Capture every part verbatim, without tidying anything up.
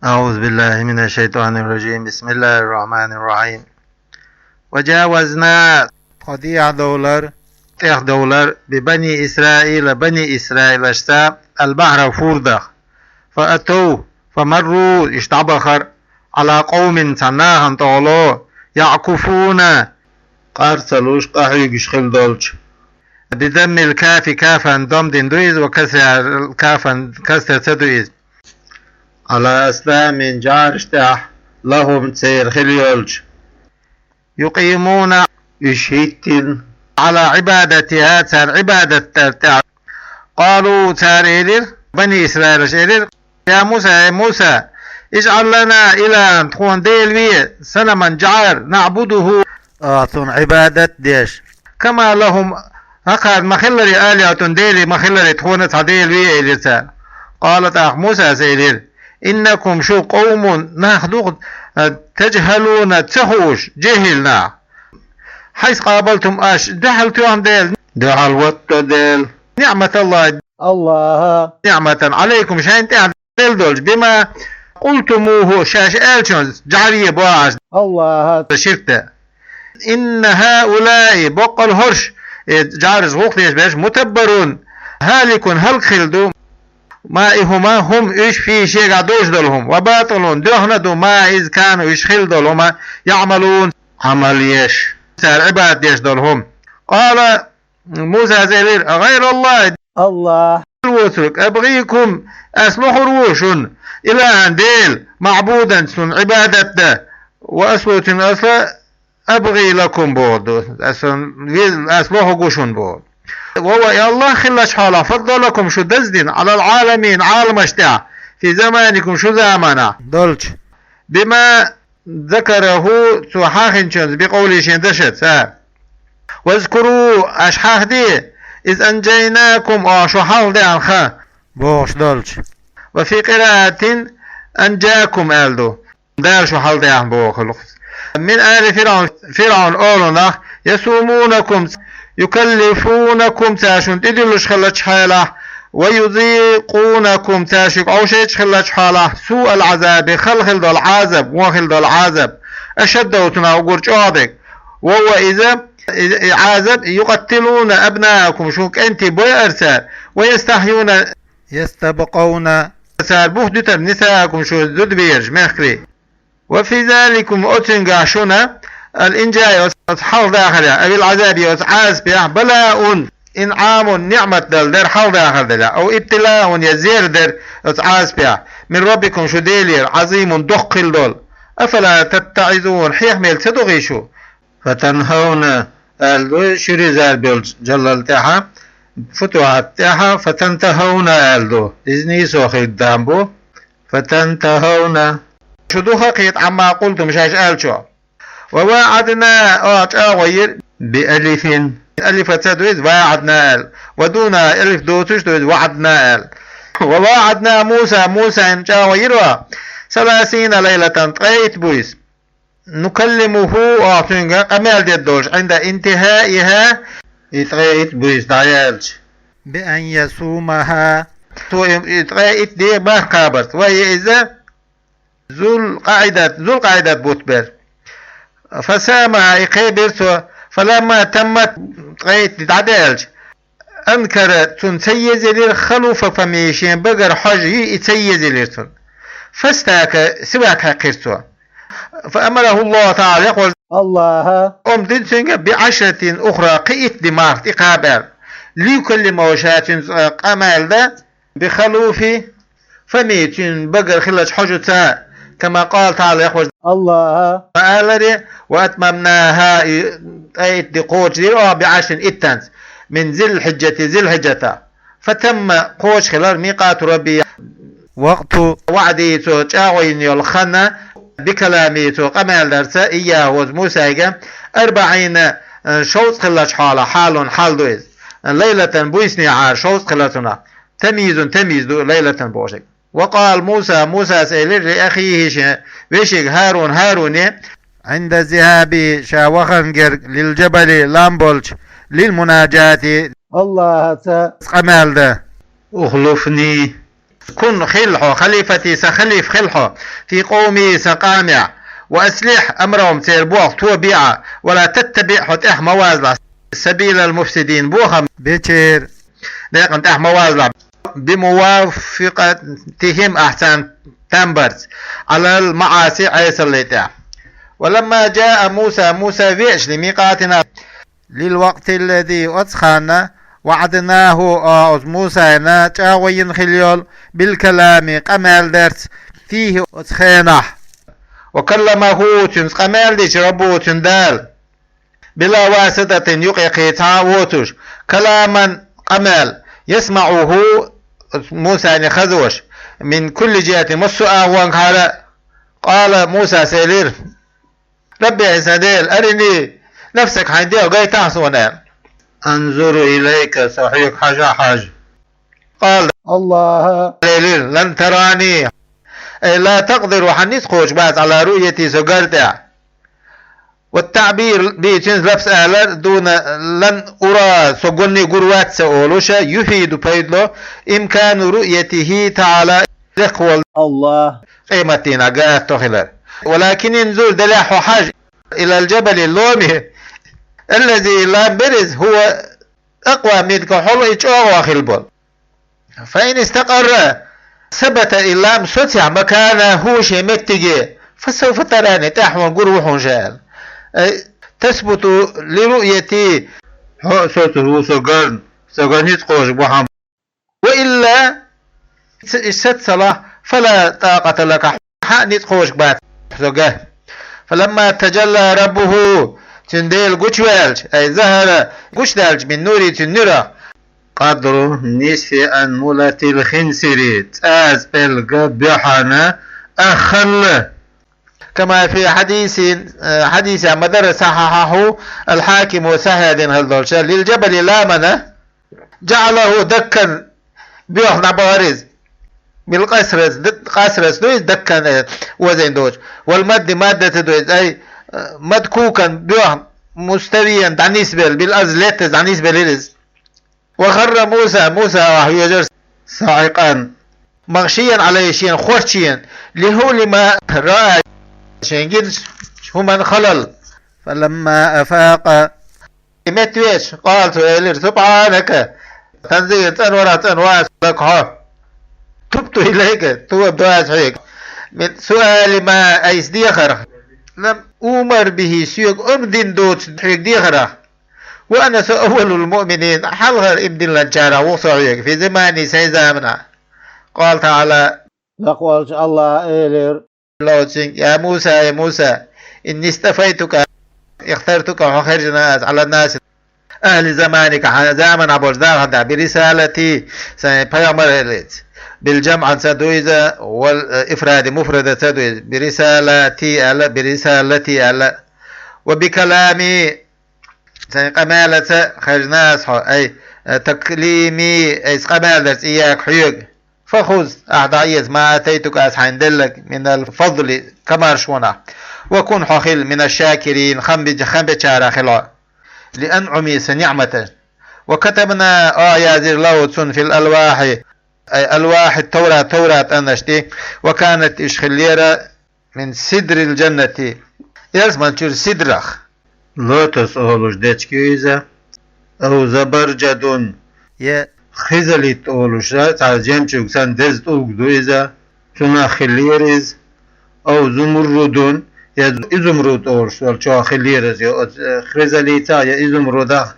أعوذ بالله من الشيطان الرجيم. بسم الله الرحمن الرحيم. وجاوزنا. Тхо дехьа довлар, тӀех довлар, ببني إسرائيل, бани Исраилашца, البحر, фурдах. فأتوا, فمروا, иштта дӀабахар, على قوم, цхьан нахана тӀагӀоло, يعكفون, къар ца луш, къахьуьгуш хилла долчу. بضم الكاف, кафан дом дина ду иза, وكسرها, кафан касра ца ду иза. على أصنام, жӀараш тӀехь, لهم, церан хилла йолчу. يقيمون, уьш хӀиттина, على عبادتها, царна Ӏибадат дар тӀехь. قالوا, цара элира, бани Исраилаша элира: يا موسى, хӀай Муса, اجعل لنا إلها, тхуна Дела ве, صنما, жӀар, نعبده, а, цунна Ӏибадат деш. كما لهم, хӀокхарна ма хилларий, آلهة, делий ма хилларий, тхуна цхьа Дела ве, элира цара. قال, тӀаккха Мусас элира: إنكم, шу, قوم, нах ду, а, تجهلون, ца хууш, жехӀил нах. حيث قابلتم, аша дуьхьал тоьхна Дела, дуьхьал ватто Дела, نعمة الله, АллахӀа ниӀматан, عليكم, шайна тӀехь делла долчу, بما قلتموه, шаьш аьллачунца, жӀар е бохьаш, АллахӀа ширк дан. إن هؤلاء, боккъал хӀорш, э, жӀараш, гӀуллакх деш берш, متبر, هالك, хӀаллакьхилла ду, ما, и хӀума, هم, уьш, فيه, шегахь долуш долу хӀума, وباطل, доьхна а ду, ما, иза, كانوا, уьш хилла долу хӀума, يعملون, Ӏамал еш, цара Ӏибадат деш долу хӀума. قال, Мусас элира: أغير الله, АллахӀ воцург, أبغيكم, ас лохур ву шуна, إلها, Дела, معبودا, цунна Ӏибадат дан, وأصلو, цуьнан асла, أبغي لكم боху ду, ас, ас лохур ву шуна боху. وهو, и АллахӀ хиллачу хьолахь, فضلكم, шу даздина, على العالمين, Ӏаламаш тӀехь, في زمانكم, шу заманахь долчу. بما ذكره, цо хьахинчунца, بقوله, шен дашаца. واذكروا, аша хьахде, إذ أنجيناكم, оха шу хьалхадаьхна хан, бохуш долчу. وفي قراءة أنجاكم аьлла ду. Дала шу хьалхадаьхна боху хӀума. من آل فرعون, ФирӀаун олу нах, يسومونكم, يكلفونكم, цара шуна тӀедиллуш хиллачу хьолахь, ويذيقونكم, цара шуьга Ӏовшуьйтуш хиллачу хьолахь, سوء العذاب, хала хилла долу Ӏазаб, вон хилла долу Ӏазаб, أشده, цунах уггар чӀогӀа дерг. وهو, иза, и, и Ӏазаб, يقتلون أبناءكم, шун кӀентий бойур цара, ويستحيون, يستبقون, цара бух дуьтур, نساءكم, шун зудабераш, мехкарий. وفي ذلكم, оцуьнгахь шуна, الإنجاء, оцу хьалхадахарехь, أو العذاب, оцу Ӏазапехь, بلاء, إنعام, ниӀмат дала дара хьалхадахар делахь, أو ابتلاء, я зер дара оцу Ӏазапехь, من ربكم, шун Делера, عظيم, доккха хилла долу. أفلا تتعظون, хьехамелла ца догӀий шу? فتنهون, аьлла ду ши реза болчу жаллал тӀехьа, футухьат тӀехьа, فتنتهون аьлла ду. Иза нийсо хир дан бу. فتنتهون. Шу духа кхета, عما قلتم, шаьш аьллачо. وواعدنا, оха чӀагӀо йира, بألف. Алифа ца ду иза, واعدنا аьлла. ودونها, алиф доцуш ду иза, وعدنا аьлла. وواعدنا موسى, Мусайна чӀагӀо йира оха, ثلاثين ليلة, ткъе итт буйса. نكلمه, оха цуьнга къамел дедда долуш, عند انتهائها, и ткъе итт буйса дӀаяьлча. بأن يصومها. Цо и, и ткъе итт де барт кхабарца. وهي, иза, Зулкъаидат, Зулкъаидат бутт бара. فصامها, и кхебира цо. فلما تمت, ткъе итт де дӀадаьлча, أنكر, цунна ца езелира, خلوف فمه, шен багара хьожа йи и ца езелира цунна. فاستاك, сивак хьаькхира цо. فأمره الله تعالى, Яхвош, АллахӀа, омра дина цуьнга, بعشرة أخرى, кхин итт де марха тӀекхаба аьлла. ليكلمه, ша цуьнца къамел дан, بخلوف فمه, цуьнан багара хиллачу хьожаца, كما قال تعالى, Яхвош, АллахӀа, ма аларе, وأتممناها, и ткъе итт де кхочушдира оха, بعشر, иттанца, من ذي الحجة, Зилхьиджатах. فتم, кхочушхилира, ميقات ربه, وقت وعده, цо чӀагӀо йина йолу хан, بكلامه, цо къамел дарца, إياه, оцу Мусайга, أربعين, шовзткъа хиллачу хьолахь, حال, хьал ду иза. ليلة, буьйсанехьара шовзткъа хилла цунах. تمييز, тамйиз ду, ليلة бохург. وقال موسى, Мусас элира, لأخيه, шен вешига ХӀарун, ХӀаруне, عند الذهاب, ша вахана герга, للجبل, лам болчу, للمناجاة, АллахӀаца къамел дан. اخلفني, كن хила хьо خليفتي сан халифа хила хьо في قومي сан къамехь وأصلح أمرهم церан болх тоба бе Ӏа ولا تتبع хьо тӀаьхьа ма вазалахь سبيل المفسدين бохам бечеран некъан тӀаьхьа ма вазалахь بموافقتهم ахь царна там барца على المعاصي Ӏесалле тӀехь. ولما جاء موسى Муса веача لميقاتنا للوقت الذي оцу ханна وعدناه оцу Мусайна чӀагӀо йина хила йолу بالكلام къамел дарца فيه оцу хенахь وكلمه цуьнца къамел дича ربه цуьнан Дала بلا واسطة юкъе кхин цхьа а воцуш كلاما къамел يسمعه Мусайна хазош من كل جهة массо а агӀонгахьара قال Мусас элира رب сан Дела أرني نفسك хьайн дегӀ гайтахьа суна аьлла أنظر إليك со хьоьга хьажа хьажа قال الله элира لن تراني أي لا تقدر хьан ницкъ кхочуш бац على رؤيتي со гар тӀехь والتعبير به цуьнца лаьпас алар دون لن أرى со гонна гур вац ца олуш يفيد пайда ло إمكان رؤيته تعالى лекха волу الله къематдийнахь гатто хилар ولكن انظر делахь хьо хьажа إلى الجبل ломе الذي лам берриг هو أقوى منك хьол и чӀогӀа хила болу فإن استقر ثبت и лам соцахь مكانه шен меттиге فسوف تراني тӀаьхьа хьуна гур ву хьуна ша аьлла أي تثبت لرؤيتي хьо соцур ву со гарна со ган ницкъ кхочуш бу хьан وإلا и сац ца лахь فلا طاقة لك хьан а ницкъ кхочуш бац со ган فلما تجلى ربه цуьнан Дела гучуваьлча أي ظهر гучудаьлча من نوره цуьнан нуьрах قدر نصف أنملة الخنصر цӀаза пӀелг буьхьанна ахалла كما في حديث хьадисехь ма-дарра صححه الحاكم сахьихь дина хила долчу للجبل ламана جعله دكا боьха дӀабахара иза بالقصر д- قصر ду иза دكا озийна доцуш والمد маддаца ду иза أي مدكوكا боьха مستويا дӀанисбелла بالأرض лаьттаза дӀанисбелира иза وخر موسى Муса охьавоьжира صعقا مغشيا عليه шена хорчу йина لهول ما رأى шена гина хӀуманан халал فلما أفاق и меттавеача قال цо элира سبحانك تنزيها цӀанварах цӀанвац لك хьо تبت إليك тоба до ас хьоьга من سؤال ما أي дехарх لم أؤمر به соьга амр дина доцу хьоьга дехарх وأنا со أول المؤمنين хьалхара иман диллинчарах ву со хьоьга في زماني сайн заманахь قال تعالى Лакхволчу АллахӀа элира: Лоцинг, я Муса, я Муса, إني اصطفيتك اخترتك хьо хаьржина ас على الناس أهل زمانك хьан заманахь болчу нахана тӀехь برسالتي сайн пайхамараллица بالجمع ца ду иза والإفراد مفرد ца ду иза برسالتي аьлла برسالتي аьлла وبكلامي сайн къамелаца хаьржина ас хьо أي تكليمي أي къамел дарца إياك хьоьга فخذ ахь дӀаэца ما آتيتك ас хьайна делларг من الفضل комаршонах وكن хьо хила من الشاكرين хам бечарах хила хьо لأنعمي сан ниӀматаш وكتبنا ахь язйира له цунна في الألواح أي ألواح التوراة Таврат аннаш тӀе وكانت уьш хиллера من سدر الجنة ялсаман чуьра сидрах Лотос олуш дечиг ю иза أو زبرجد я хризолит олуш цхьа жемчуг санна деза тӀулг ду иза цунах хиллера иза أو زمرد я изумруд олуш долчох хиллера иза я оцу хризолитах я изумрудах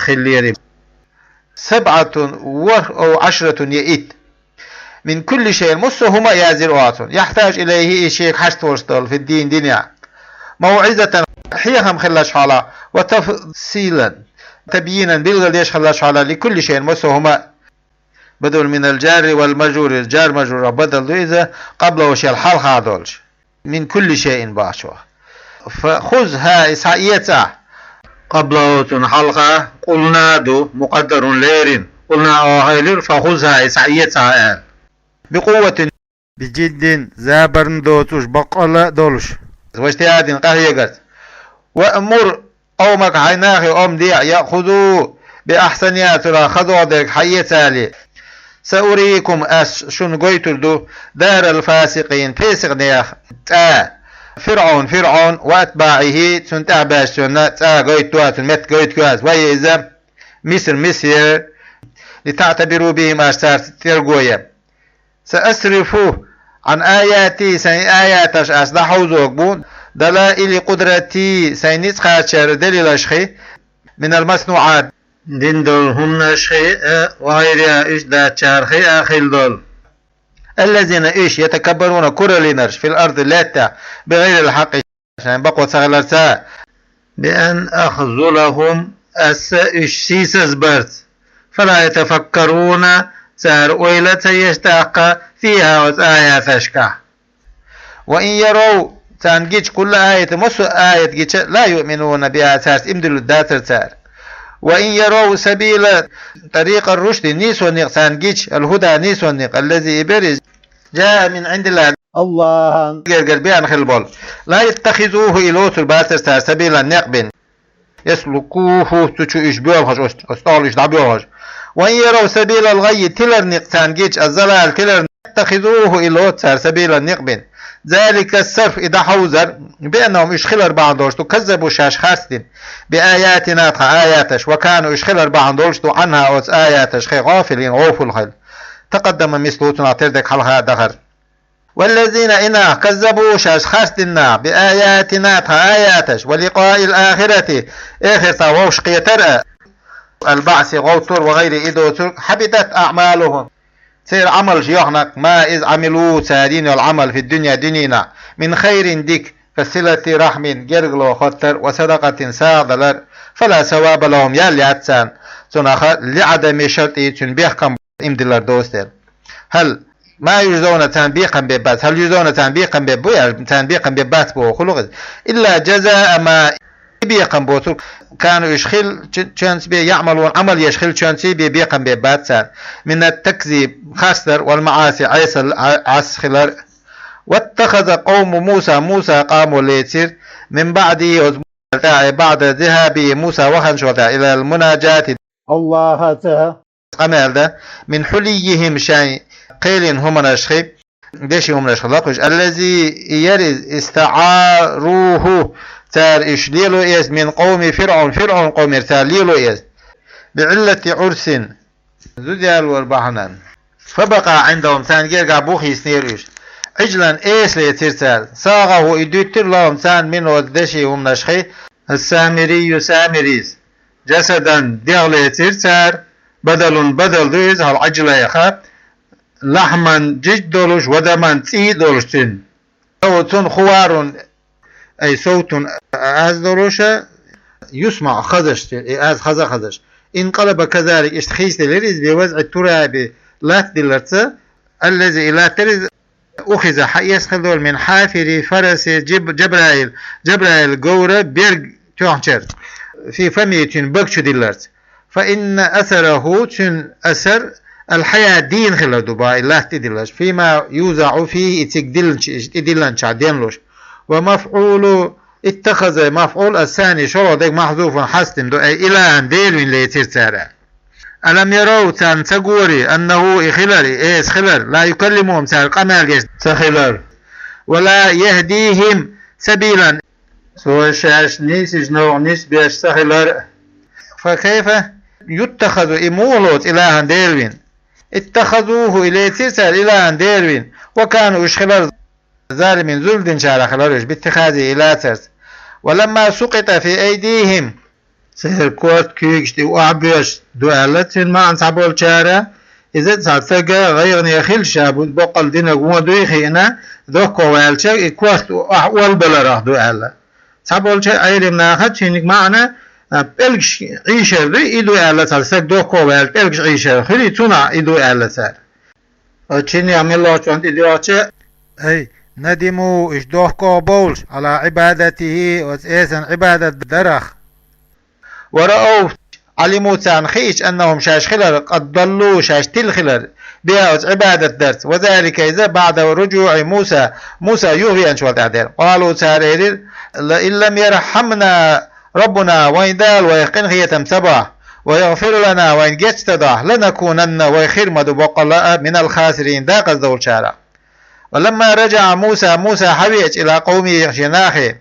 хиллера иза سبعة ورخ أو عشرة я итт من كل شيء массо а хӀума а язйира оха цунна يحتاج إليه и шега хьашт волуш долу في الدين динехь موعظة хьехам хиларш хьалха وتفصيلا تبيينا билгалдеш хиларш хьалха لكل شيء массо а хӀума بدل من الجار والمجرور жар мажрурах бадал ду иза قبله шел хьалха долуш من كل شيء бахчо فخذها и схьаэца ахь قبله цунна хьалха قلنا ду مقدر лерина قلنا оха элира فخذها и схьаэца ахь аьлла بقوة بجد забарна доцуш баккъала а долуш واجتهاد къахьегарца وأمر قومك хьайн нахе омра де يأخذوا بأحسنها цунах хазох дерг хьаэца алий سأريكم, ас шуна гойтур ду, دار الفاسقين, песакъ нехан цӀа. فرعون, ФирӀавн, وأتباعه, цунна тӀехьа баьча цунна цӀа гойту ду аз, цунна меттиг гойту ду аз. وهي, иза, مصر, Мисар, لتعتبروا بهم, аш царца тӀергоя. سأصرف عن آياتي, сайн аяташ аз дӀахьовзорг бу, دلائل قدرتي, сайн ницкъ кхачара далилашхи, من المصنوعات, дина долу хӀуманашхи, а, وغيرها, уьш дацчархи а хила долу. الذين, уьш, يتكبرون, кураллинарш, في الأرض, лаьттахь, بغير الحق, шайн бакъо ца хиларца. بأن أخذلهم, аса уьш сийсазбарца. فلا يتفكرون, цара ойла а ца еш тӀаккха, فيها, оцу аяташкахь. وإن يروا, царна гича, كل آية, массо а аят гича, لا يؤمنون بها, цаьрца иман диллур дацара цара. وإن يروا سبيل, طريق الرشد, нийсонан некъ царна гича, الهدى, нийсонан некъ, الذي, и берриг, جاء من عند الله, АллахӀан гергара беана хилла болу, لا يتخذوه, и лоцур бацара цара, سبيلا, некъ бина. يسلكوه, цу чу уьш боьлхуш, оцу, оцу тӀехула уьш дӀабоьлхуш. وإن يروا سبيل الغي, тиларан некъ царна гича, الضلال, тиларан, يتخذوه, и лоцу цара, سبيلا, некъ бина. ذلك الصرف, и дӀахьовзар, بأنهم, уьш хилар бахьана долуш ду, كذبوا, шаьш харцдина, بآياتنا, тхан аяташ, وكانوا, уьш хилар бахьана долуш ду, عنها, оцу аяташхи, غافلين, гӀовфал хилла. تقدم مثله, цунах тера дерг хьалха а дахара. والذين, и нах, كذبوا, шаьш харцдина нах, بآياتنا, тхан аяташ, ولقاء الآخرة, эхартахь вовшахкхетар а, البعث, гӀовттор, وغيره, и доцург, حبطت أعمالهم, церан Ӏамалш йоьхна, ما, иза, عملوا, цара йина йолу Ӏамал, في الدنيا, дуьненахь, من خير, дика, كصلة رحم, гергарло хоттар, وصدقة, сагӀа далар, فلا ثواب لهم, ял яц царна, цунах, لعدم شرطه, цуьнан бехкам, иман диллар доцу дела. هل, ما يجزون, царна бекхам бе бац, هل يجزون, царна бекхам бе бу, я царна бекхам бе бац боху хуьлу иза. إلا جزاء ما, и бекхам боцург, كانوا, уьш хилла чу-, чуьнца бен, يعملون, Ӏамал еш хилла чуьнца бен бекхам бе бац царна. من التكذيب, харцдар, والمعاصي, Ӏеса-, Ӏа-, Ӏаса хилар. واتخذ قوم موسى, Муса къамо лецира, من بعده, оцу Мусал тӀаьхьа, بعد ذهابه, Муса ваханчул тӀаьхьа, إلى المناجاة, АллахӀаца къамел дан, من حليهم, шайн кхелина хӀуманашхи, деши хӀуманашхи лакхуш, الذي, и яра иза, استعاروه, цара уьш лело эца, من قوم فرعون, ФирӀавн къомера цара лело эца, بعلة عرس, зуда ялор бахьанан. فبقى عندهم, царна гергахь бухахь йиснера уьш. عجلا, эса лецира цара. صاغه, и дуьттира لهم, царна, منه, оцу деши хӀуманашхи, السامري, Самирис. جسدا, дегӀ лецира цара, بدل, бадал ду иза, хьал Ӏаджлайха, لحما, жижиг долуш, ودما, цӀий а долуш цуьнан. له, цунна, خوار, أي صوت, аз долуша, يسمع, хазаш, и аз хаза а хазаш. انقلب كذلك, иштта хийцаделира иза, بوضع التراب, латта дилларца, الذي, и латтар иза, أخذ, хьаэца хилла долу, من حافر فرس جب-, جبرائيل, Жабраил говра берг тоьхначара, في فمه, цуьнан бага чу дилларца. فإن أثره, цуьнан асар, الحياة, дийна хилар ду боху и латта тӀедилларца, فيما يوضع فيه, и цига диллинчу-, и диллинчохь денлуш. ومفعول اتخذ, мафӀул, الثاني, шолгӀа дерг, محذوف, хьастина ду, أي إلها, Дела вина лецира цара. ألم يروا, царна ца гори, أنه, и хилар, и эса хилар, لا يكلمهم, цара къамел деш ца хилар, ولا يهديهم سبيلا, цо шаьш нийсачу новкъа нисбеш ца хилар. فكيف يتخذ, и муха лоцу, إلها, Дела вина? اتخذوه, и лецира цара, إلها, Дела вина, وكانوا, уьш хилар, ظالمين, зулам динчарах хилар уьш, باتخاذه, и лацарца. ولما سقط في أيديهم, церан корта куьйгаш тӀе охьабоьжуш ду аьлла, цуьнан маьӀна цхьаболчара, иза цхьа стага гӀайгӀане хилча, ша бу-, боккъал динарг вон дуй хиъна, дохко ваьлча, и корта охьа олабаларах ду аьлла. Цхьаболчу Ӏелам наха цуьнга маьӀна, а, пӀелгаш Ӏийшар ду, и ду аьлла цхьа стаг дохко ваьлча, пӀелгаш Ӏийшар хуьлий, цунах и ду аьлла цара. Оцу шиннех меллачунна тӀе доьгӀча, أي ندموا, уьш дохко бовлуш, على عبادته, оцу эсан Ӏибадат дарах. ورأوا, علموا, царна хиъча, أنهم, шаьш хилар, قد ضلوا, шаьш тилла хилар, بها, оцу Ӏибадат дарца. وذلك, иза, بعد رجوع موسى, Муса юхавеанчул тӀаьхьа дара. قالوا, цара элира: لئن لم يرحمنا ربنا, вайн Дала вайх къинхетам ца бахь, ويغفر لنا, вайна гечдадахь, لنكونن, вай хир ма ду боккъала а, من الخاسرين, декъаза долчарах. ولما رجع موسى, Муса хьавеача, إلى قومه, шен нахе,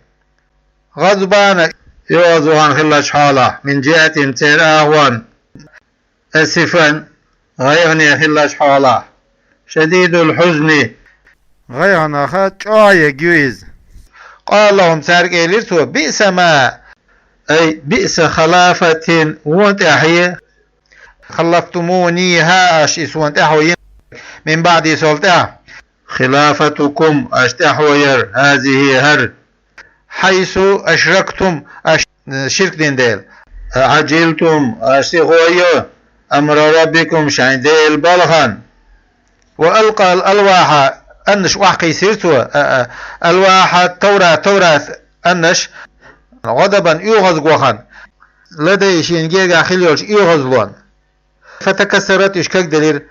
غضبان, оьгӀаз вахана хиллача хьолахь, من جهة, церан агӀон, آسفا, гӀайгӀане хиллача хьолахь, شديد الحزن, гӀайгӀанах чӀогӀа ерг ю иза. قال لهم, цаьрга элира цо, بئس ما, أي بئس خلافة, вон тӀаьхье, خلفتمونيها, аша и сона тӀаьхьо йина, من بعدي, сол тӀаьхьа, خلافتكم, аша тӀаьхьо яр, هذه, хӀара, حيث أشركتم, аша, э, ширк дина дела, عجلتم, аша сихо йо, أمر ربكم, шайн Делан балхана. وألقى الألواح, аннаш охьакхийсира цо, а, а, الألواح, Таврат, Таврат аннаш, غضبا, оьгӀаз вахана, لديه, шена гергахь хилла йолчу оьгӀазлонна. فتكسرت, уьш кагделира.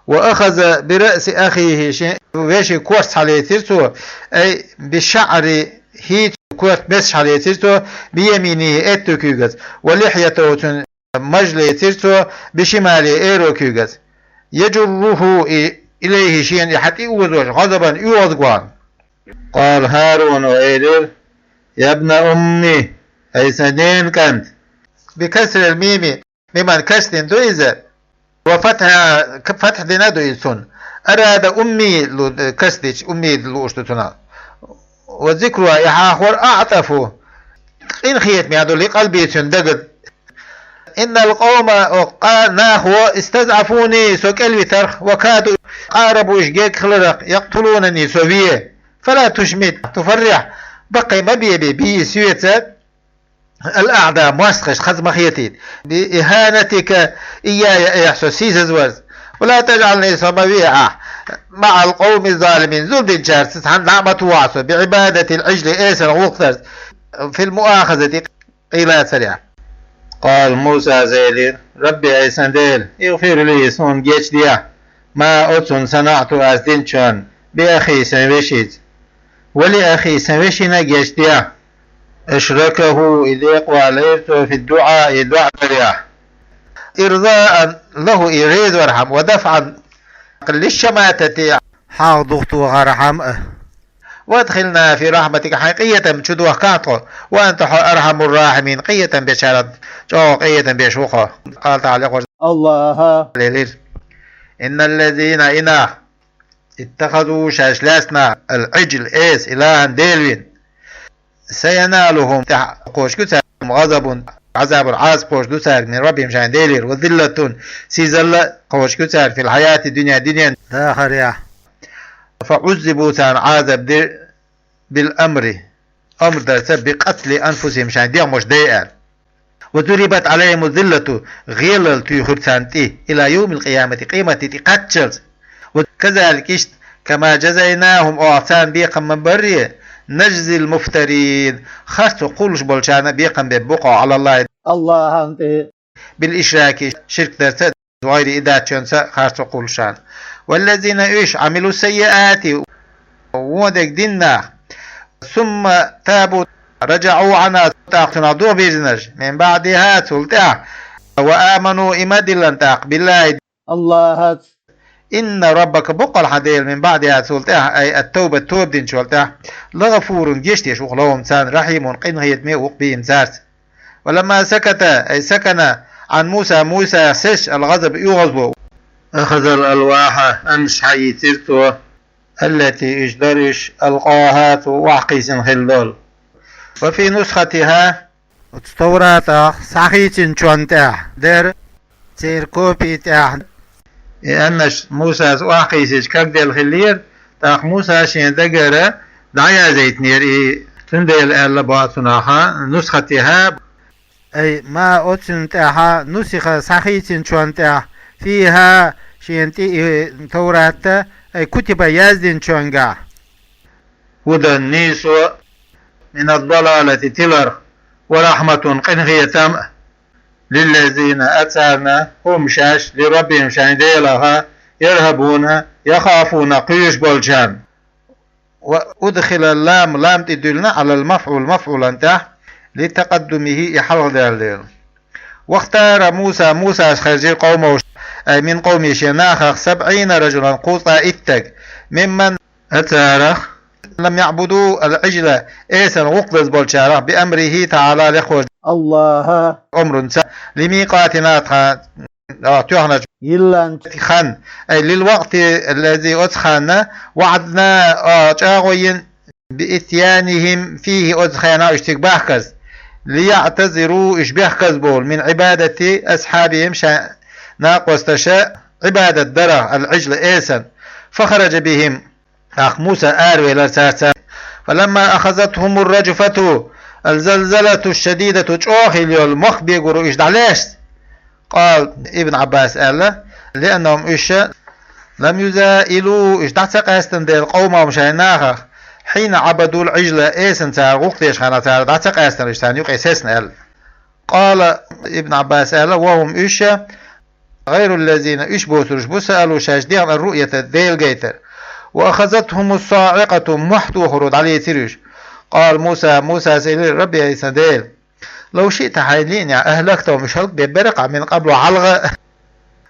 وأخذ برأس أخيه, шен вешин корта схьалецира цо, أي بشعره, цуьнан корта месаш схьалецира цо, بيمينه, аьтту куьйгаца, ولحيته, цуьнан маж лецира цо, بشماله, аьрру куьйгаца. يجره إليه, шена и хьатӀаозош, غضبا, оьгӀаз вахана. قال, ХӀаруно элира: يا ابن أمي, ай сан ненан кӀант. بكسر الميم, миман касдина ду иза, وفتحها, к-, фатхь дина ду иза цунна. أراد أمي лу-, касдича, أمي лууш ду цунах. وذكرها, и хьахор, أعطف, къинхетаме ду, لقلبي, цуьнан дагна. إن القوم, о, къа-, нахо, استضعفوني, со кӀелвитарх, وكادوا, къарабу, уьш герга хиларх, يقتلونني, со ве. فلا تشمت, تفرح, баккхий ма бебе, به, соьца, الأعداء, мостагӀаш хаза ма хетийта. بإهانتك إياي, айхьа со сийсазварца. ولا تجعلني, со ма вехьа, مع القوم الظالمين, зулам динчарца цхьаьна дӀа а ма тохьа со, بعبادة العجل, эсаран гӀуллакх дарца, في المؤاخذة, къайлацарехь. قال, Мусас элира: رب, ай сан Дела, اغفر لي, суна гечдехьа, ما, оцунна, صنعت, ас динчунна, بأخي, сан вешица. ولأخي, сан вешина а гечдехьа. أشركه, и декъа валийра цо, في الدعاء, доӀа дарехь. إرضاء له, и реза вархьама, ودفعا للشماتة, хьагӀ духтохархьама а. وأدخلنا في رحمتك, хьайн къинхетам чу дохкахь тхо. وأنت, хьо, أرحم الراحمين, къинхетам бечарах чӀогӀа къинхетам беш ву хьо. قال تعالى, Къуръан, АллахӀа элира: إن الذين, и нах, اتخذوا, шаьш лаьцна, العجل, эс, إلها, Дела вина, سينالهم, тӀаьхьа кхочуш ду цаьрга, غضب, Ӏазап кхочуш ду цаьрга, من ربهم, шайн Делера, وذلة, сийсазалла кхочуш ду цаьрга, في الحياة الدنيا, дуьненан дахарехь. فعذبوا, царна Ӏазап дира, بالأمر, амр дарца, بقتل أنفسهم, шайн дегӀмаш дай аьлла. وضربت عليهم الذلة, гӀелалла туьйхира царна тӀе, إلى يوم القيامة, къематде тӀе кхаччалц. وكذلك, иштта, كما جزيناهم, оха царна бекхам ма барре, نجزي المفترين, харцо кхуллуш болчарна бекхам беш бу-кх оха, على الله, АллахӀана тӀе, بالإشراك, ширк дарца, وغيره, и даьчунца харцо кхуллушарна. والذين, уьш, عملوا السيئات, вон дерг дина нах, ثم تابوا, رجعوا عنها, тӀаккха цунах дуьхьабирзинарш, من بعدها, цул тӀаьхьа, وآمنوا, иман диллина тӀаккха, بالله, АллахӀаца, إن ربك, боккъал хьан Дела, من بعدها, цул тӀаьхьа, أي التوبة, тоба динчул тӀаьхьа, لغفور, гечдеш ву-кх, لهم, царна, رحيم, къинхетаме ву-кх, بهم, цаьрца. ولما سكت, أي سكن, عن موسى, Мусах сесача, الغضب, оьгӀазло, أخذ الألواح, аннаш схьаийцира цо, التي, уьш дара уьш, ألقاها, цо охьакхийсина хилла долу. وفي نسختها, оцу Тавратах схьахийцинчунна тӀехь дара, церан копи тӀехь. И аннаш Мусас охьакхийсича кагделла хиллера, тӀаккха Муса шен дагара дӀаяздайтинера и, цундела аьлла боху цунах, نسختها, أي ما, оцунна тӀехь, نسخ, схьахийцинчунна тӀехь, فيها, шена тӀе и Таврат, أي كتب, яздинчуьнгахь. هدى, нийсо, من الضلالة, тиларх, ورحمة, къинхетам, للذين, царна, هم, шаьш, لربهم, шайн Делах, يرهبون, يخافون, кхоьруш болчарна. وأدخل اللام, лам тӀедуьллина, على المفعول, мафӀулан тӀехь, لتقدمه, и хьалхадаьлла дела. واختار موسى، Мусас хержира къавмаш, أي من قومه, шен нахах, سبعين رجلا, кхузткъа итт стаг, ممن, царах, لم يعبدوا العجل, эсан гӀулакх деш болчарах, بأمره تعالى, лехвош, الله, омрунца, لميقاتنا, тха, а, тоьхнача, йилланча, хан, أي للوقت الذي, оцу ханна, وعدنا, а, чӀагӀо йина, بإتيانهم فيه, оцу хенахь уьш цига бахкарца, ليعتذروا, уьш бехказа бовла, من عبادة أصحابهم, шайн накъосташа Ӏибадат дарах, العجل, эсан. فخرج بهم, тӀаккха Муса аравелира цаьрца. فلما أخذتهم الرجفة, الزلزلة الشديدة, чӀогӀа хилла йолу мох бегур уьш дӀалаьшча, قال, Ибн Ӏаббаса аьлла, لأنهم, уьш, لم يزائلوا, уьш дӀа ца къаьстина дела, قومهم, шайн нахах, حين عبدوا العجل, эсан цара гӀулакх дечу хенахь цара дӀа ца къаьстина, уьш царна юкъе сецна аьлла. قال, Ибн Ӏаббаса аьлла, وهم, уьш, غير الذين, уьш боцурш бу, سألوا, шаьш дехна, الرؤية, Дела гайтар. وأخذتهم الصاعقة, мохь тохаро дӀалецира уьш. قال موسى, Мусас элира, رب, ай сан Дела, لو شئت, хьайна лиънехь, أهلكتهم, уьш хӀаллакбе беракъахь, من قبل, хьалха,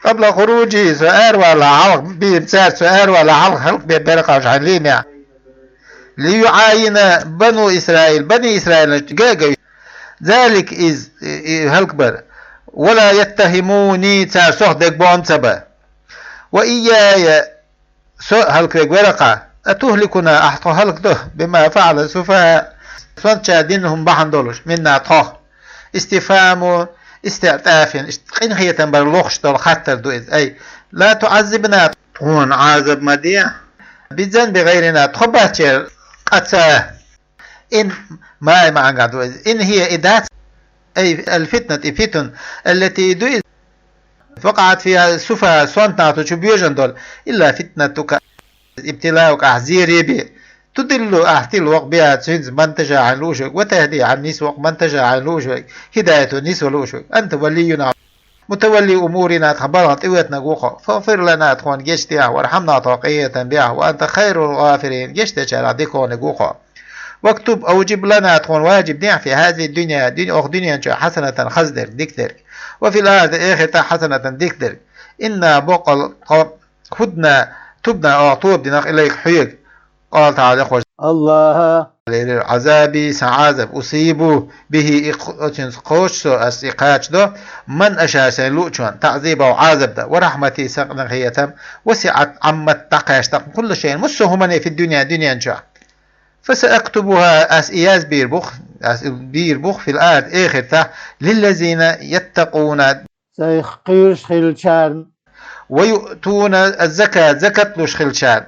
قبل خروجهم, со араваллалц хьалха, بهم, цаьрца, со араваллалц хьалха хӀаллакбе беракъахь уьш, хьайна лиънехь. ليعاين بنو إسرائيل, бани Исраилна ган а ган уьш, ذلك, иза, и, и хӀаллакбар, ولا يتهموني, цара сох дегбоам ца бан. وإياي, со хӀаллакве беракъахь, أتهلكنا, ахь тхо хӀаллакдо, بما فعل السفهاء, сонтачара дина хӀума бахьана долуш, منا, тхох. استفهام استعطاف, иштта къинхетам бара лохуш долу хаттар ду иза. أي لا تعذبنا, тхуна Ӏазап ма де, بذنب غيرنا, тхо баьхначеран къа ца. إن, ما, маьӀна ду иза. إن هي, и дац, أي الفتنة, и фитна, التي, и ду иза, وقعت فيها السفهاء, сонта нах цу чу боьжна долу, إلا فتنتك, ابتلاؤك, ахь зере бен, تضل, ахь тилла воккху, بها, цуьнца, من تشاء, хьайна лууш верг, وتهدي, хьайна нисвоккху, من تشاء, хьайна лууш верг, هدايته, нисван лууш верг. أنت ولينا, متولي أمورنا, тхан балхана тӀеоьцнарг ву хьо. فاغفر لنا, тхуна гечдехь, وارحمنا, тхох къинхетам бехь, وأنت خير الغافرين, гечдечарах диканиг ву хьо. واكتب, أوجب لنا, тхуна важиб дехь, في هذه الدنيا, дуьне, оха дуьнен чохь, حسنة, хаза дерг, дика дерг, وفي الآخرة, эхартахь, حسنة, дика дерг. إنا, бакъ долу, тхо, هدنا, تبنا, оха тоба динарх, إليك, хьоьга. قال تعالى, Дела Веза, الله, лерира, عذابي, сан Ӏазап, أصيب به, и кх-, оцуьнца кхочу со, ас и кхачадо, من أشاء, сайна луучунна, تعذيبا, Ӏазап дан, ورحمتي, сан къинхетам, وسعت, Ӏаммат, дӀакхаьчна, كل شيء, массо а хӀумане, في الدنيا, дуьнен чохь. فسأكتبها, ас и язбийр бу-кх, ас и бийр бу-кх, في الآخرة, эхартахь, للذين يتقون, сайх кхоьруш хиллачарна, ويؤتون الزكاة, закат луш хиллачарна,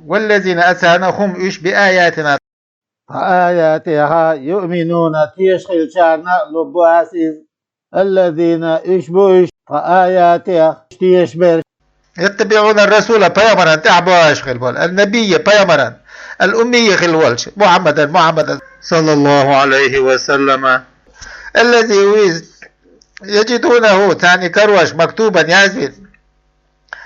والذين, а царна, هم, уьш, بآياتنا, тхан аятех, يؤمنون, тешаш хиллачарна лур бу ас иза. الذين, уьш бу уьш, тхан аятех тешаш берш. يتبعون الرسول, пайхамаран тӀаьхьа бохуш хилла болу, النبي, пайхамаран, الأمي, хилла волчу, محمدا, Мухьаммадан, صلى الله عليه وسلم, الذي, ву иза, يجدونه, царна и карош, مكتوبا, яздина,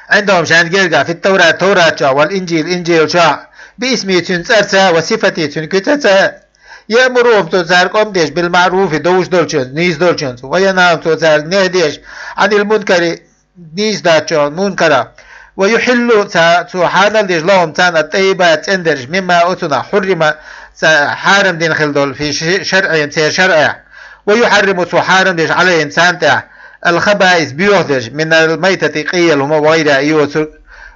عندهم, шайна гергахь, في التوراة, Товрат чохь, والإنجيل, Инжил чохь, باسمه, цуьнан цӀарца, وصفته, цуьнан куьцаца, يأمرهم, цо цаьрга къам деш, بالمعروف, довш долчуьнца, нийса долчуьнца, وينهاهم, цо цаьрга нехь деш, عن المنكر, нийса доцчу мункарах, ويحل, ца-, цо хьарам деш, لهم, царна, الطيبات, цӀандерш, مما, оцунах, حرم, ца-, хьарам дина хилла долу, في ش-, شرعهم, церан шарӀехь, ويحرم, цо хьарам деш, عليهم, царна тӀехь, الخبائث, боьха дерш, من الميتة, къелла хӀума, وغيرها, и йоцург,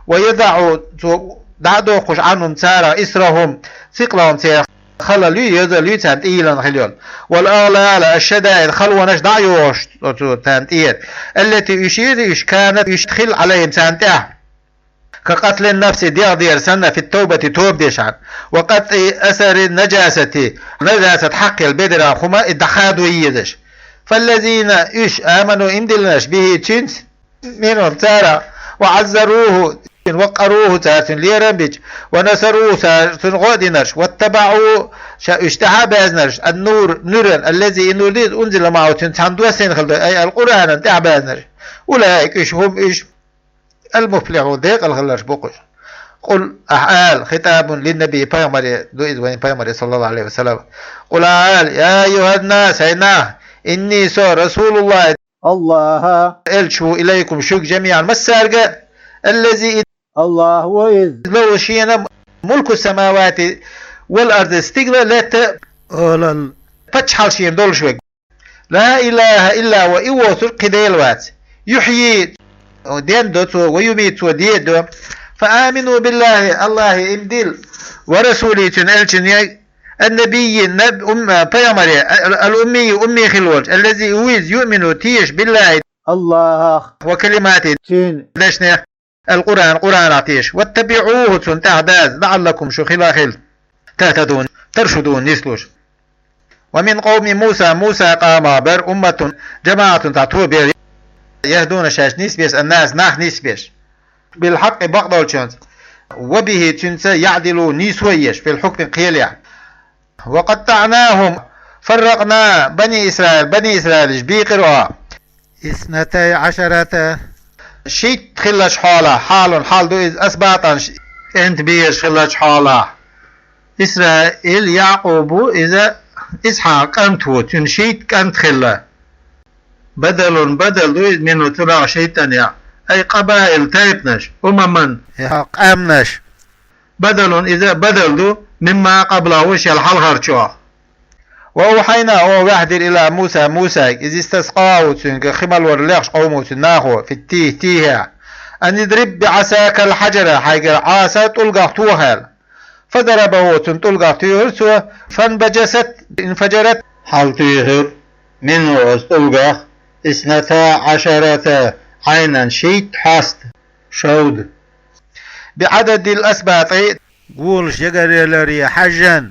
ويضع, цо дӀа а доккхуш, عنهم, царах, إصرهم, ثقلهم, церан халал ю, йозалла ю царна тӀейиллина хилла йолу. والأغلال, الشدائد, халонаш дӀа а йохуш оцу царна тӀера. التي, уьш иза, уьш, كانت, уьш хилла, عليهم, царна тӀехь. كقتل النفس, дегӀ дер санна, في التوبة, тоба дешахь. وقطع أثر النجاسة, нажасат хьакхъелла бедаран хӀума и дӀахадо езаш. فالذين, уьш, آمنوا, иман диллинарш, به, цуьнца, منهم, царах, وعزروه, وقروه, цара цуьнан лерам бича, ونصروه, цара цунна гӀо а динарш, واتبعوا, ша уьш тӀаьхьа а баьзнарш, النور, нуьран, الذي, и нур дийца, أنزل معه, цуьнца цхьаьна доссийна хилла долу, أي القرآن, тӀаьхьа баьзнарш. أولئك, уьш, هم, уьш, المفلحون, декъала хилларш бу-кх уьш. قل, ахь ала, خطاب للنبي, пайхамаре ду иза, вайн пайхамаре, صلى الله عليه وسلم. قل, ахь ала, يا أيها الناس, хӀай нах, إني, со, رسول الله, الله. Элча ву, илайкум, шуьга, жамиӀан, массаьрга, аллази, الله هو إذ. Лаху, шена, мулку самавати вал арзи, стигала, лаьтта, олал, паччахьал шена долуш верг. Ла илаха илла хува, и воцург кхин Дела вац. Юхьйи, дендо цо, ва юмиту, цо дедо. Фа амину биллахи, Аллахе иман дилла, ва расулихи, цуьнан элчане, аннабийи, наб-, ум-, пайхамаре, ал-, ал-уммийи, умми хилла волчу, аллази, вуйза, юъмину, теша, биллахи, Аллахах, ва калиматихи, цуьнан дешнех, ал-Къуръан, Къуръанах теша, ваттабиӀуху, цунна тӀаьхьа даза, лаӀаллакум, шу хила хила, тахтадун, таршудун, нислуш. Ва мин къавми Муса, Мусан къомах бара умматун, жамаӀатун, цхьа тобе бара, яхдуна, шаьш нисбеш, ан-наса, нах нисбеш. Билхьаккъи, бакъдолчуьнца, ва бихи, цуьнца, яӀдилу, нийсо еш, фил хьукми, кхелехь. Ва къаттаӀнахум, фарракъна бани Исраил, бани Исраилаш бийкъира оха. Иснатай Ӏашарата. Шийтта хиллачу хьолахь, хьалун, хьал ду иза, асбатӀан, кӀентан бераш хиллачу хьолахь. Исраил, Якъуб ву иза, Исхьакъан кӀант ву, цуьнан шийтта кӀант хилла. Бадалун, бадал ду иза, минху, цунах, шийтанех. Ай къабаил, тайпанаш, умаман, я къаьмнаш. Бадалун, иза бадал ду, мимма къаблаху, шел хьалхарчох. Ва авхьайна, оха ваьхьдира, ила Муса, Мусайга, из истаскъаху, цуьнга хи малор лехаш къовмо цуьнан нахо, фиттийхи, тийхехь, анидриб биӀасакал хьаджара, хьайгара Ӏаса тӀулгах тоха аьлла. Фадарабаху, цунна тӀулгах туьйхира цо, фанбаджасат, инфаджарат, хьалатуьйхира, минху, оцу тӀулгах, исната Ӏашарата Ӏайнан, шийтта хьоста, шовда. БиӀададил асбатӀи, голаш ягараларе хьаьжжан,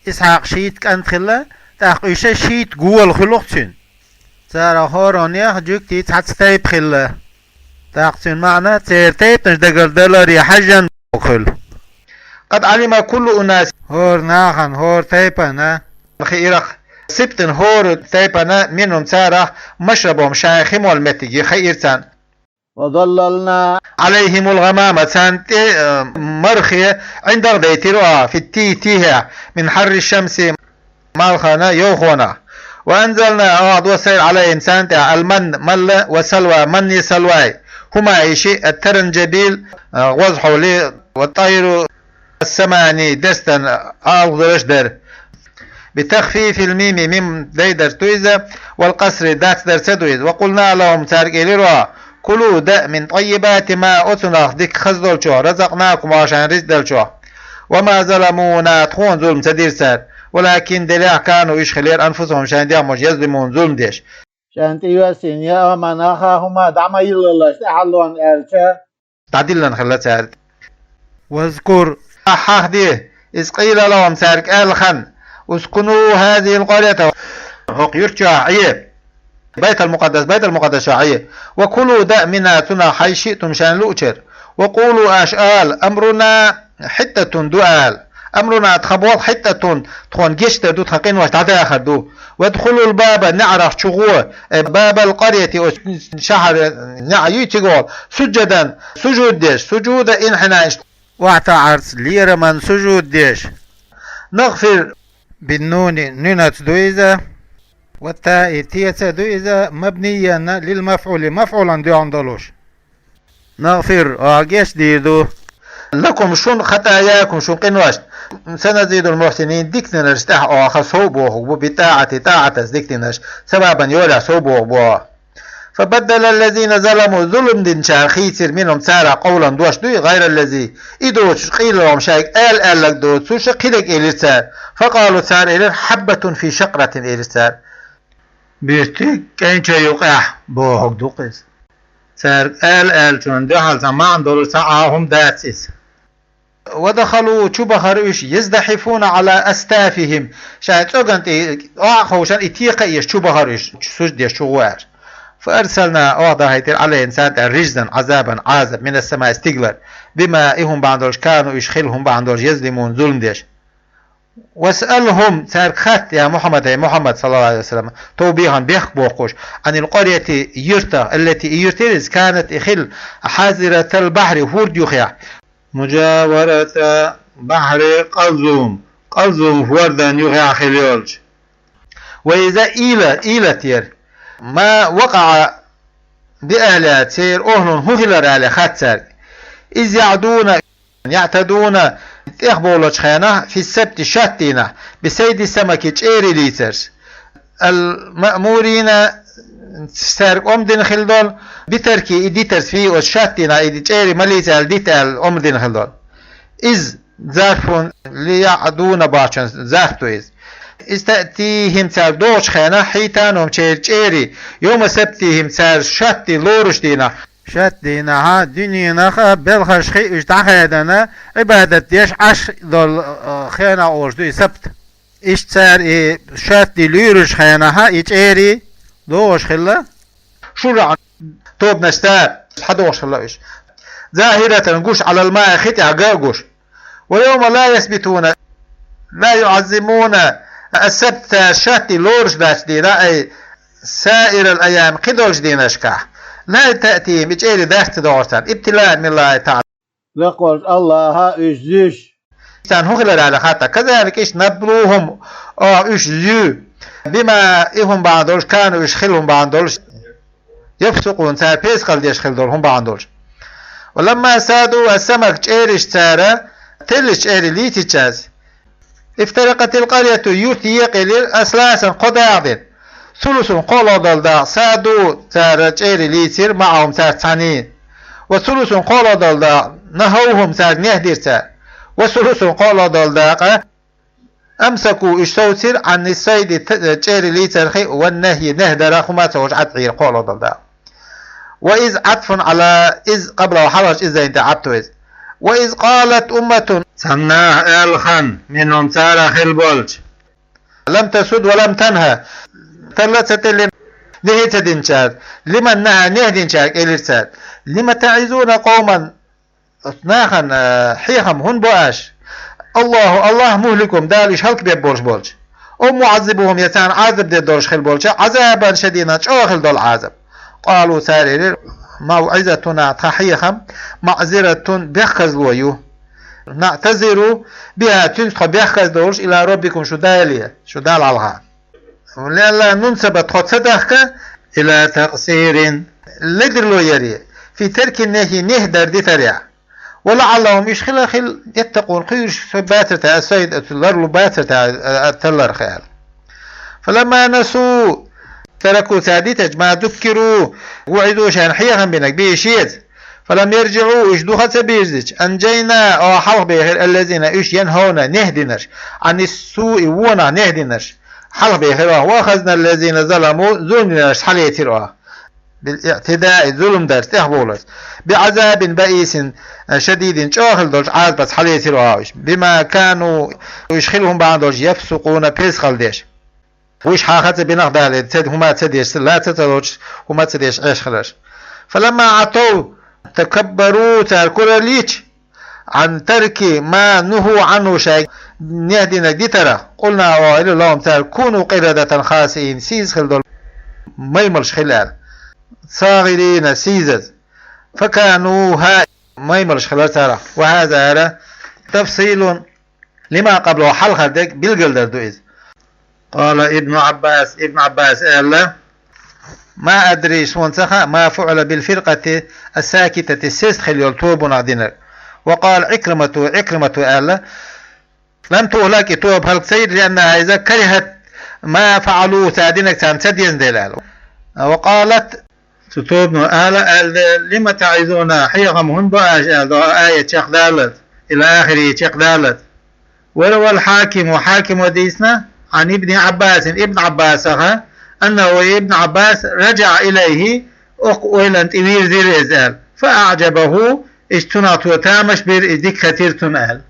Исхьакъ шийтта кӀант хилла, тӀаккха уьш шийтта гола хуьлу-кх цуьнан. Царах хӀораннех жуьгтий цхьацца тайпа хилла. ТӀаккха цуьнан маьӀна, церан тайпанаш дагардаларе хьаьжжан бохург хуьлу. Къад Ӏалима куллу унас, хӀора нахана, хӀора тайпана, хиира-кх, сибтин, хӀора тайпана, минхум, царах, машрабахум, шайн хи молу меттиг хаийра царна. Ва заллална Ӏалайхимул гӀамама, царна тӀе, э, мархе ӀиндагӀ дайтира оха, фиттийхи, тийхехь, мин хьарри шамси, малхана йовхонах. Ва анзална, оха доссийра, Ӏалайхим, царна тӀехь, алманна, малла, ва салва, манни салвай, хӀума, и шиъ, ат-таранджабил, э, гӀоза хьовли, ва тӀайру ас-самани, дестан алгӀазарш дара. Битахфифил мими, мим дайдарца ду иза, вал къасри, дацдарца ду иза. Ва къулна лахум, цаьрга элира оха, кулу, даа, мин тӀаййибати ма, оцунах дика хаза долчух, разакънакум, оха шайна ризкъ деллачух. Ва ма заламуна, тхуна зулам ца дира цара, валакин, делахь, кану, уьш хилира, анфусахум, шайн дегӀмаш, язлимун, зулам деш. Шайна тӀейоьссина, я аман аха хӀума дӀа ма йиллалаш, тӀаьхьаллон аьлча, дӀадиллина хилла цаьрга. Вазкур, ахь хьахаде, из къийла лахум, цаьрга аьлла хан, ускуну хӀазихил къарйата, хӀокху юьрта чохь Ӏе, Байтал-Мукъаддас, Байтал-Мукъаддас чохь Ӏе, ва кулу, даа, минхӀа, цунах, хьайсу шиътум, шайна луучара, ва къулу, аша ала, амруна хьиттатун ду ала. Амруна, тхан болх, хьиттатун, тхуна гечдар ду, тхан къинош дӀадахар ду. Вадхулул баба, неӀарах чу гӀо, э, бабал къарйати, оцу шахьара неӀ ю цига гӀо, суджадан, сужуд деш, сужуда инхьинаин, охьатаӀарца лераман сужуд деш. Нагфир, биннуни, нуьнаца ду иза, ва таи, теца ду иза, мабниян лил мафӀули, мафӀулан доьгӀна долуш. Нагфир, оха геч дийр ду. Лакум, шуна, хатаякум, шун къиношна. Саназидул мухьсинин, диканарш тӀехь оха сов бохург бу, битӀаӀати, тӀаӀатаца диканарш, савабан, йолехь сов бохург бу оха. Фабаддала ллазина заламу, зулам динчара хийцира, минхум, царах, къовлан, дош дуй, гӀайра ллази, и доцуш, къийла лахум, шайга ала аьлларг доцуш, кхидерг элира цара. Факъалу, цара элира, хьаббатун фи шакъратин, элира цара. Буьртиг кӀайн чу юкъехь бохург ду-кх иза. Цаьрга ала аьллачунна дуьхьал цхьа маьӀна долуш цхьа а хӀума дац иза. Ва дахалу, чу бахара уьш, яздахьифуна Ӏала астафихим, шайн цӀоган тӀе, а, ховшан и текха а еш, чу бахара уьш, сужуд деш чу гӀо аьлла. Фа арсална, оха дахийтира, Ӏалайхим, царна тӀе, рижзан, Ӏазабан, Ӏазаб, минас самаи, стигалара, бима, и хӀума бахьана долуш, кану, уьш хилла хӀума бахьана долуш, язлимун, зулам деш. Васъалхум, цаьрга хатта, я Мухьаммад, хӀай Мухьаммад, саллаллаху Ӏалайхи ва саллам, тавбихьан, бехк бохуш, Ӏанил къарйати, юртах, аллати, и юрт яра иза, канат, и хилла, хьазиратал бахьри, хӀорда юххехь. Мужаварата бахьри Къалзум, Къалзум хӀордан юххехь хилла йолчу. Ва иза ийла, ийлат яра. ما وقع بأهلها, церан охӀлун хӀун хилар аьлла хаьттад цаьрга. إذ يعدون, يعتدون, тӀехбовлачу хенахь, في السبت, шатдийнахь, بصيد السمك, чӀерий лийцарца. المأمورين, цаьрга омра дина хилла долу, بتركه, и дитарца, فيه, оцу шатдийнахь и чӀерий ма лийца аьлла, дита аьлла омра дина хилла долу. إذ, ظرف ليعدون бохучун ظرف ду иза. إذ تأتيهم, цара догӀучу хенахь, حيتانهم, церан чӀерий, يوم سبتهم, цара шатдийн лоруш дийнахь. Шатдийнахь дуьненах белхаш хи уьш дӀахаьдина, Ӏибадат деш Ӏаш долу, э, хенахь олуш ду и сабт. Иштта цара и шатдийн луьйручу хенахь и чӀерий догӀуш хилла. شرعا, тобанашца схьадогӀуш хилла уьш. ظاهرة, гуш, على الماء, хи тӀехь ган а гуш. ويوم لا يثبتون, لا يعظمون السبت, цара шатдийн лоруш дац дийнахь, أي سائر الأيام, кхидолчу дийнашкахь. لا تأتيهم, и чӀерий дац ца догӀуш царна, ابتلاء من الله تعالى. Лакхолчу Аллаха уьш зуьйш. Царна хӀун хилар аьлла хаьттад. كذلك, иштта, نبلوهم, оха уьш зуьй. بما, и хӀума бахьана долуш, كانوا, уьш хилла хӀума бахьана долуш. يفسقون, цара песакъалла деш хилла долу хӀума бахьана долуш. ولما صادوا السمك, чӀериш цара, теллачу чӀерий лийцича, افترقت القرية, юрт екъаелира, أثلاثا, кхо дакъа дина. ثلثهم, кхоалгӀа долу дакъа, صادوا, цара чӀерий лийцира, معهم, цаьрца цхьаьна. وثلثهم, кхоалгӀа долу дакъа, نهوهم, цаьрга нехь дира цара. وثلثهم, кхоалгӀа долу дакъа, أمسكوا, уьш совцира, عن الصيد, т-, чӀерий лийцарх, والنهي, нехь дарах, хӀума ца хууш Ӏад Ӏийра, кхоалгӀа долу дакъа. وإذ عطف على إذ قبله, хьалхарчу иза тӀе Ӏатф ду иза. وإذ قالت أمة, цхьана наха аьлла хан, منهم, царах хилла болчу. لم تصد ولم تنه, талла а ца теллина, нехь а ца динчара, لمن نهى, нехь динчаьрга элира цара: لم تعظون قوما, оцу нахана, э, хьехам хӀунда бо аша? الله, Аллах, مهلكهم, Дала уьш хӀаллакбеш болуш болчу. أو معذبهم, я царна Ӏазап деш долуш хилла болчу, عذابا شديدا, чӀогӀа хилла долу Ӏазап. قالوا, цара элира: موعظتنا, тхан хьехам, معذرة, бехказло ю. نعتذر بها, цуьнца тхо бехказдовлуш, إلى ربكم, шун Дале, шун Далла хьалха. لئلا ننصب, тхо ца дахка, إلى تقصير, ледарло яре, في ترك النهي, нехь дар дитарехь. ولعلهم, уьш хила хила, يتقون, кхуьуш со бацар тӀе, الصيد, оцу ларлу бацар тӀе, а, а, талларх аьлла. فلما نسوا, تركوا, цара дитача, ما ذكروا, وعظوا, шайна хьехам бинарг, به, шеца. فلم يرجعوا, уьш духа ца бирзича, أنجينا, оха хьалхабехира, الذين, уьш, ينهون, нехь динарш, عن السوء, вонах нехь динарш. Хьалхабехира оха, وأخذنا الذين ظلموا, зулам динарш схьалецира оха. بالاعتداء, зулам дарца, тӀехбовларца. بعذاب بئيس شديد, чӀогӀа хилла долчу Ӏазапца схьалецира оха уьш. بما كانوا, уьш хила хӀума бахьана долуш, يفسقون, песакъалла деш. Уьш хьаха ца бинарх Дала, ца хӀума ца деш, ла ца ца лоцуш, хӀума ца деш Ӏеш хиларш. فلما عتوا, تكبروا, цара кураллича, عن ترك ما نهوا عنه, шайга нехь динарг дитарах, قلنا, оха элира, لهم, цара: كونوا قردة خاسئين, сийсаз хила долу маймалш хила аьлла. صاغرين, сийсаз. فكانوها, маймалш хилар царах. وهذا, хӀара, تفصيل لما قبله, хьалхара дерг билгалдар ду иза. قال ابن عباس, Ибн Ӏаббаса аьлла: ما أدري, суна ца хаьа, ما فعل بالفرقة الساكتة, сеста хила йолу тобанах динарг. وقال عكرمة, Ӏикримата аьлла: لم تهلك, и тоба хӀалак ца йира, لأنها, иза, كرهت ما فعلوا, цара динарг царна ца дезна дела аьлла. وقالت, цу тобано ала аьлла: لم تعظون, хьехам хӀунда бо аша аьлла, до аят чекхдаллалц, إلى آخره, чекхдаллалц. وروى الحاكم, Хьакимо дийцина, عن ابن عباس, Ибн Ӏаббасах, أنه, Ибн Ӏаббас, رجع إليه, оцу ойланна тӀе вирзира иза аьлла. فأعجبه, иза цунах цо тамаш бира, иза дика хетира цунна аьлла.